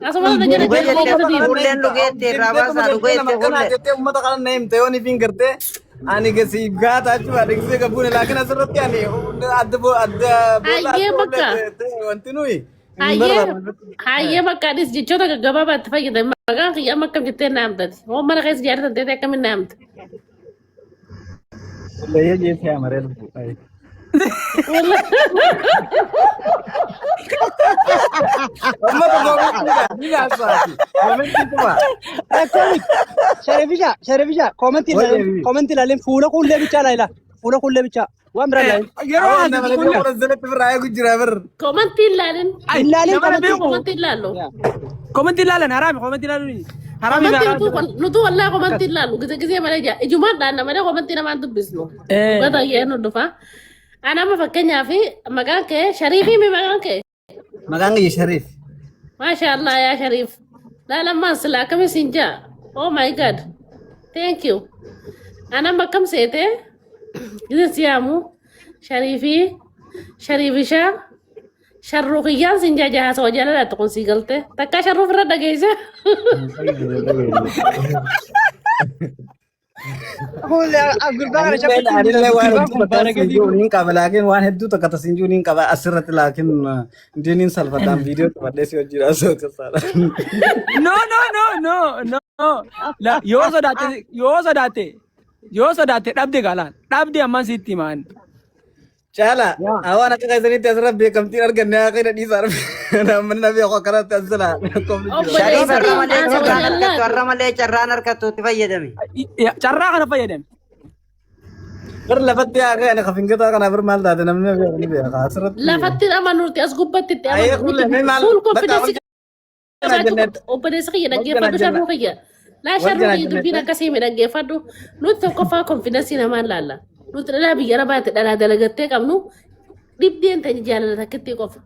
Asuma na jala Dhuga jala jette keessa deema. fuulleen dhugee itti irraa baasaa dhuga jette fuullee. Jettee uummata kana na himte yoon ifiin gartee ani gasiif gaataa jechuudha dhiqsee qabuun laakiin asirratti ani adda adda boolla Hayyee adda bakka. wanti nuyi hin Hayyee barbaanne. hayyee bakka anis jechoota gaggabaabaa itti fayyadame maqaan kiyya amma akkam jettee na amtati. Hoo mana keessa ijaartan ta'e akkamiin na amta. Leeyyee jettee amaree lubbuu. Uummata koomentiidha ni laafaati. Koomentii tumaa. Akkamitti? Sharifisha, sharifisha, koomentii Wayii. ilaalin, koomentii ilaalin, fuula kullee bichaa laayila, fuula kullee bichaa, waan biraa ilaalin. Yeroo Awwa haasoftu nama lafee kulle. kudha jalatti birraa eegu jira bir. Koomantii ilaalin. Ilaalin Nama koomentii. beeku. Koomantii ilaallu. Komantii ilaalan haraami komantii ilaaluun haraami Komantii haraami. nutu wallaa komantii ilaallu gise gisee malee jaa ijumaan dhaanna malee komantii namaan dubbisnu. Eh. Dhugata yee nu dhufa. Ana amma fakkeenyaaf maqaan kee Shariifii mi maqaan kee? Maqaan kiyya Shariif. Maasha Allah yaa Shariif. Laalammaan sila akkami siin jaa. Oh my God. Thank you. Ana amma akkam seete? Gise siyaamu Shariifii Shariifishaa Sharruu kiyyaan siin jaa jaa haasawa jaalalaatti kun sii galte. Takkaa sharruu ofirra dhageesse. Fuullee gurbaa kana Anillee shakkuutti hin anillee jiran. waan Gurbaan hedduu kun takka baara siin gadii jiru niin qaba laakiin waan hedduu takka tasiin jiru niin qaba asirratti laakiin diiniin salfadhaan viidiyoo qabadhee si wajjin haasa'u tasaadha. No no no no no. La yoo sodaatte yoo sodaatte yoo sodaatte dhabde galaan dhabde ammaan sitti himaan. Caala waan akka keessanitti asirra beekamtiin arganne haa qeena dhiisaa namni na beeku akkanatti as jala qofni jira. Shariif Obboleessi har'a malee haasawa carraan argattu jaalalaati. har'a malee carraan argattu itti fayyadami. Carraa kana fayyadame. Bar lafatti haa qeena kafingataa kanaaf maal taate namni na beeku ni beeka asirratti. Lafatti amanuuti as gubbatti itti Ayee amanu. kulle mee maal Full bakka confidence wal qabaachuu jennet qabda. Obboleessi kiyya wal dhaggeeffadhu jennet sharruu kiyya. Laa wal sharruu kiyya dubbiin jennet akkasii mi dhaggeeffadhu. Nuti tokkoffaa konfidansii namaan laalla. Nuti dhalaa biyya arabaatti dhalaa dalagattee qabnu dhibdeen teenya jaalala takkittii qofa.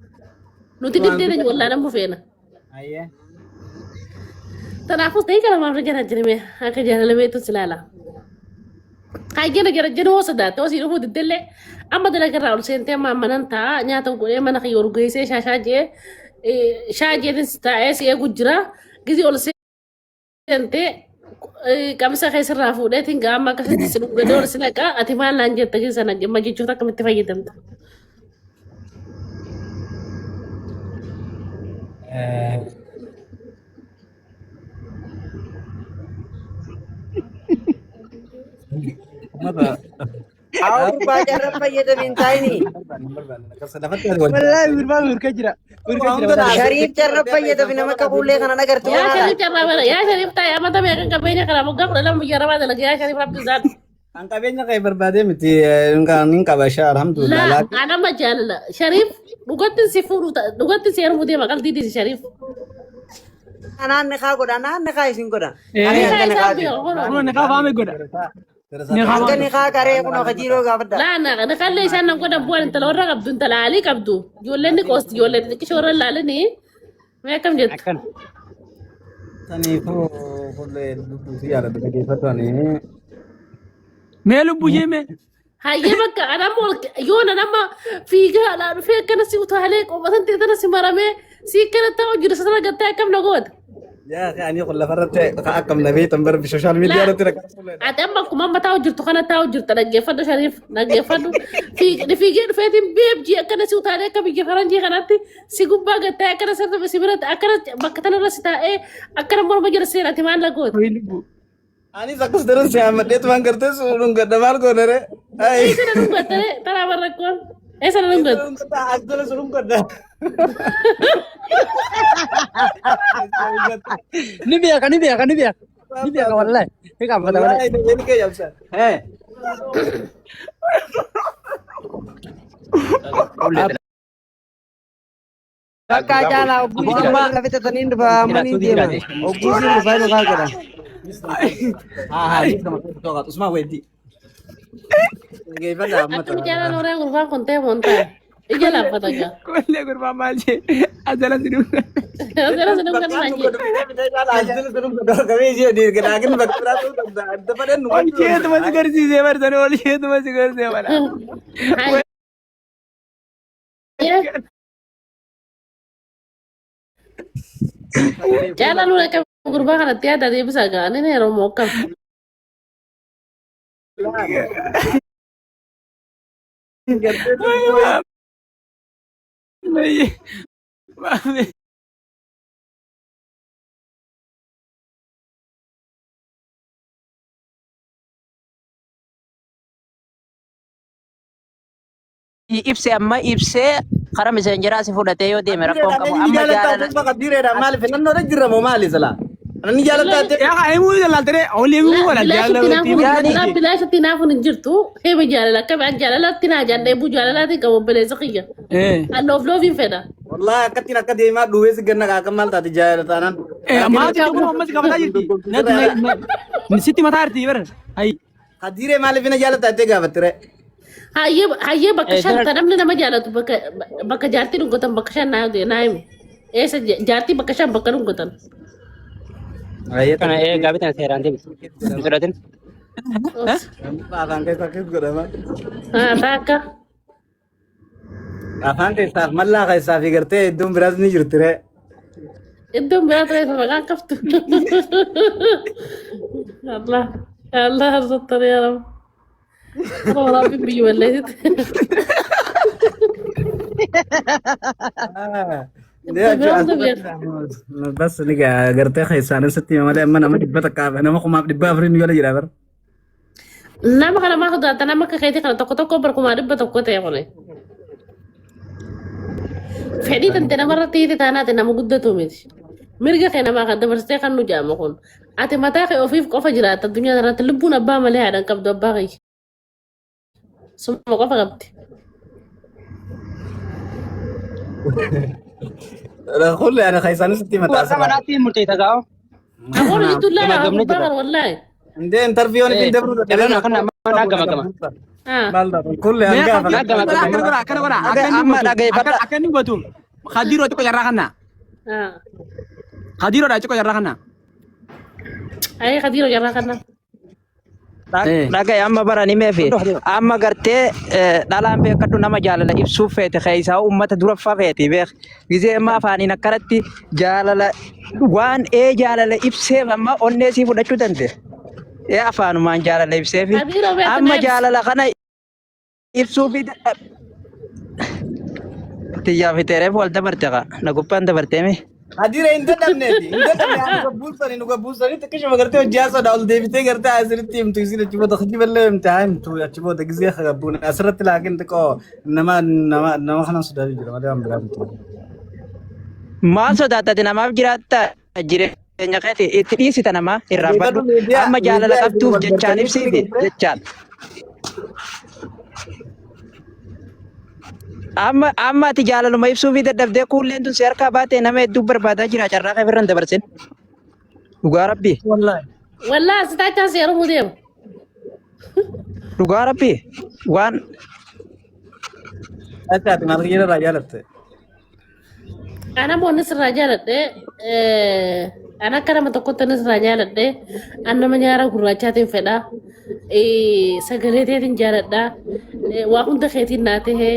Nuti dhibdee teenya wallaalamuu feena. Ayee. Kanaafuu ta'ii kana maaf jara jirme akka jaalalameetu si laala. Hayyana jara jedhu hoo sodaatte hoo sii dhufuu diddellee amma dalagarraa ol seentee amma ammanan ta'a nyaata godhee mana kiyya ol geessee shaashaa jee shaa jeetin si taa'ee si eegu jira gizii ol seentee qamisa keessarraa fuudheetiin gaa amma akkasitti si dhugadee ol si naqaa ati maal naan jetta keessa na jemma jechoota akkamitti fayyadamta. Haa gurbaa carra fayyadami hin taa'ini. Wallaahi gurbaan mirga jira. Mirga jira wallaahi. Shariif carra fayyadami nama akka fuullee kana nagartu Yaa kanaadha. shariif carraa bara yaa shariif taa'e amata meeqan qabeenya kana moggaa 12 biyya arabaa dalaga yaa shariif rabbi zaadhu. An qabeenya kee barbaadee miti nin qaba ishaa alhamdulillah. Laa Laakiin anama jaalala shariif dhugatti si fuudhu dhugatti si heerumuu deema qalbii dhiisi shariif. Anaan niqaa godha anaan niqaa isin godha. Eh. Ani Niqaa hanga isaa niqaati. beeka kunoo. Kunoo niqaa faame godha. Niqaa Hanga faame. niqaa qaree kunoo kajiiroo gaafadha. Laa na niqallee isaan nan godhan bu'aan intala warra qabdu intala alii qabdu ijoolleen ni qoosti ijoolleen xixiqqishoo warra laalanii mee akkam jettu. Akkana. Saniifuu fuullee lubbuu si yaadatu dhaggeeffatu ani. Mee lubbuu jee mee. Hayyee bakka anamma ol yoo nama fiigaa alaa dhufee akkana si utaalee qobatan ta'e tana si maramee si akkana ta'u jiru sana gattee akkam na goota. Yaa ani kun lafarratti akkam na beektan bara sooshaal miidiyaa irratti rakkaatu. Ati amma akkuma amma taa'u jirtu kana taa'u jirta dhaggeeffadhu Shariif dhaggeeffadhu. Fiigee dhufeetiin beebjii akkana si utaalee akka biyya faranjii kanatti si gubbaa gattee akkana sirri si biratti akkana bakka tanarra si taa'ee akkana morma jala seera ati maal na goota. Wayii lubbuu. Anis akkas daran si hammadheetu waan gartee dhungadha maal goonere. Eessa na dhungattee taraa barrakkoon eessa na dhungatte. As jala si dhungadha. Ni beeka ni beeka ni beeka. Ni beeka wallaahi. Ni qaanfata malee. Wallaahi ni kee jabsa. Eh. Bakka caalaa ogguu isin warra fitatanii dhufa amma ni deema. Ogguu isin dhufaa dhufaa godha. Haa haa Usmaan weeddii. Dhaggeeffadha amma Akkam jaalala horaa gurbaan kun ta'e moon ta'e. Ija laaffata gaa. Kollee gurbaa maal jee asala si dhuunfa. Asirra si dhungan naan jee. Ol jeetuma si garsiisee barsanii ol jeetuma si garsiisee bara. Hayyee. Caalaa nuun akka gurbaa kanatti yaada deebisaa ga'anii yeroo mookkam. Ibse amma ibsee karaa miseenjeraa si fudhatee yoo deeme rakkoon qabu. Amma jaalala Qaddiireedha maali filannoo jirra moo maali sila? Ani jaalattaa Yaa himuu laaltee olii himuu wala jaalala. Bilaashatti naafuun hin jirtu. Heeba jaalala akka an jaalalatti naa jaalladha. Eebuu jaalalaatiin qabu obboleessa kiyya. An loof loofiin fedha. Wallahi akkattiin akka deemaa dhuwee si ganna akka maal taate jaalala taanaan. Maatii tokko ammas qabataa jirti. Sitti mataa jirti bara. Hayi. Qaddiiree maaliif na jaalatta jettee gaafatte ree? Hayyee bakka shan ta namni nama jaalatu bakka jaartii dhungatan bakka shan naa himi. Eessa jaartii bakka shan bakka dhungatan? Kana gaabii tana seeraan deebisi. Hin fudhatin. Afaan keessaa akkas godhama. Taakka. Afaan keessaaf mallaa keessaa fi gartee iddoon biraas ni jirti ree. Iddoon biraa ture maqaan qabtu. Allah Allah sattar yaa Rabbi. Rabbi biyya balleessitti. Bas ni gartee keessaan sitti malee amma nama 100 nama 4,400 nu jala jira bara. Nama kana maa sodaata? Nama akka keetii kana tokko tokko bar 100,000 ta'e kuni. Fedhii tante namarratti hiite taanaati nama guddatu miti. Mirga kee namaa kan dabarsitee kan nu jaamu kun. Ati mataa kee ofiif qofa jiraatta addunyaa irratti lubbuun abbaa malee haadha hin qabdu abbaa kiyya. Suma qofa qabdi. Kulli ana keessaan sitti mataa Warra manaatti murteessa gaa'o. Amoon jidduu Gama laa gamni gurbaa jira. kana wallaahi. Indee interview ni dabru. Jalana kana amma gama gama. Kulli hanga Gama gama. Akkana godha akkana godha akka inni Amma hubatu dhageeffadha. akka inni hubatu Khadiiroo xiqqoo jarraa kana. Khadiiroodha xiqqoo jarraa kana. Ayee Khadiiroo jarraa kana. Dhagaye amma bara ni meefi. Amma gartee dhalaan beekadhu nama jaalala ibsuuf feete keessaa uummata duraffaa feeti beek. Gizee amma afaaniin akkanatti jaalala waan ee jaalala ibseef amma onnee sii fudhachuu danda'e. Ee afaanumaan jaalala ibseefi. Khadiiroo beektu Amma na ibsi. jaalala kana ibsuufi tiyyaa fiteereef wal dabarte qa na gubbaan dabarteemi. Adire hin dadhabneeti. Hin dadhabne nu gabbuusanii nu gabbuusanii xiqqishuma gartee hojii haasoo ol deebitee gartee asirratti himtu isin achi booda kijiballee himte haa himtu achi booda gizee gabbuun asirratti laakiin xiqqoo nama nama nama kanan sodaatu jira malee waan biraa miti. Maal sodaattate namaaf jiraatta jireenya keeti itti dhiisita namaa irraanfadhu. Amma jaalala qabduuf jechaan ibsiifi jechaan. Amma amma ati jaalaluma ibsuufii dadhabdee kuulleen tun si harkaa baatee nama hedduu barbaadaa jira carraa kee birran dabarsin. Dhugaa rabbii. Wallahi. Wallaahi si taachaan si heerumuu deema. Dhugaa rabbii. Waan Achaati maal kiyya irraa jaalatte? Ana immoo inni sirraa jaaladhe ana akka nama tokkotti inni sirraa jaaladhe an nama nyaara gurraachaatiin fedha sagalee teetiin jaaladha waa hunda keetiin naa tahee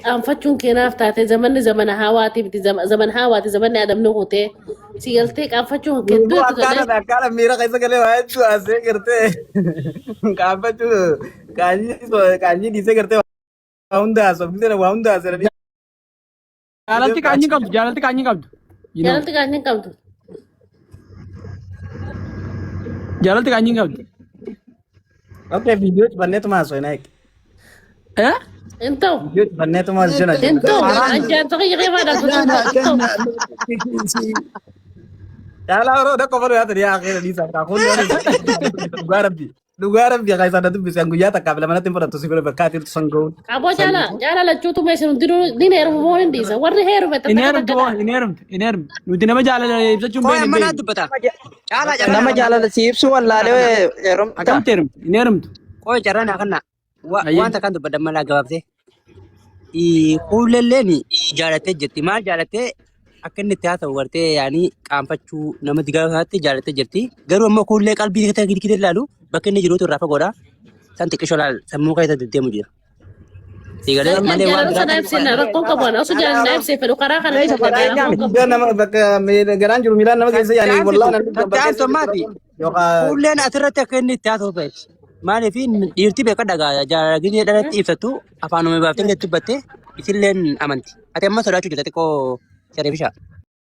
qaanfachuun keenaaf taate zamanni zamana haawaati miti zaman haawaati zamanni adamni kutee si galtee qaanfachuun hedduu itti tolee. Akkaana akkaana miira keessa galee waa hedduu haasee gartee qaanfachuu qaanyii qaanyii dhiisee gartee waa hunda haasoo waa hunda haasee. Jaalalti qaanyii qabdu jaalalti qaanyii qabdu. You know. Jaalalti qaanyii hin qabdu. Jaalalti qaanyii qabdu. Okay, viidiyoo cufanneetuma haasoo hin haike. Eh? Hin ta'u. Viidiyoo cufanneetuma haasoo Hin ta'u. An jaarsa kiyya kee faadha. Hin ta'u. Caalaa yeroo tokko fadhu yaata dhiyaa akeera dhiisaa kaa kun dhugaa rabbi dhugaa rabbi kaa isaan dubbise guyyaa takkaaf lamanatti hin fudhattu si bira bakka ati jirtu san ga'uun. Aboo jaala jaala lachuutu mee isin hundinuu ni heerumu moo hin dhiisa warri heerume Hin heerumtu moo hin heerumtu hin heerumtu. Nuti nama jaalala ibsachuun Qoy beekne amma naa beekne. dubbata. Caalaa carraa Nama naa jaalala si ibsu wallaalee heerumta. Akkamitti heerumtu? Hin heerumtu. Qoy carraa naa kanna. Ayyee. Waan takkaan dubbadda malaa gabaabsee. Kuulelleen jaalattee jirti. Maal jaalattee akka inni itti haasa'u gartee yaanii qaanfachuu nama digaa jaalattee jirti. Garuu ammoo kuullee qalbii keessa gidi ilaalu bakka inni jiruutu irraa fagoodha. San xiqqishoo laal sammuu keessa deddeemu jira. Siigalee malee waan Jaalala sana biraa ibsina rakkoon qabu ana osoo jaalala na ibsee fedhu karaa kana Keessa ibsa fageenyaa rakkoon miti. qabu. Gara nama bakka garaan jiru miilaan nama keessa yaani wallahi namni Tatte aantu ammaati. yookaan Fuulleen asirratti akka inni itti haasa'u feeti. Maaliif dhiirti beeka dhagaa jaalala gizee dhalatti ibsattu afaanuma baaftee illee dubbatte isilleen amanti. Ati amma sodaachuu jirta xiqqoo shareefisha.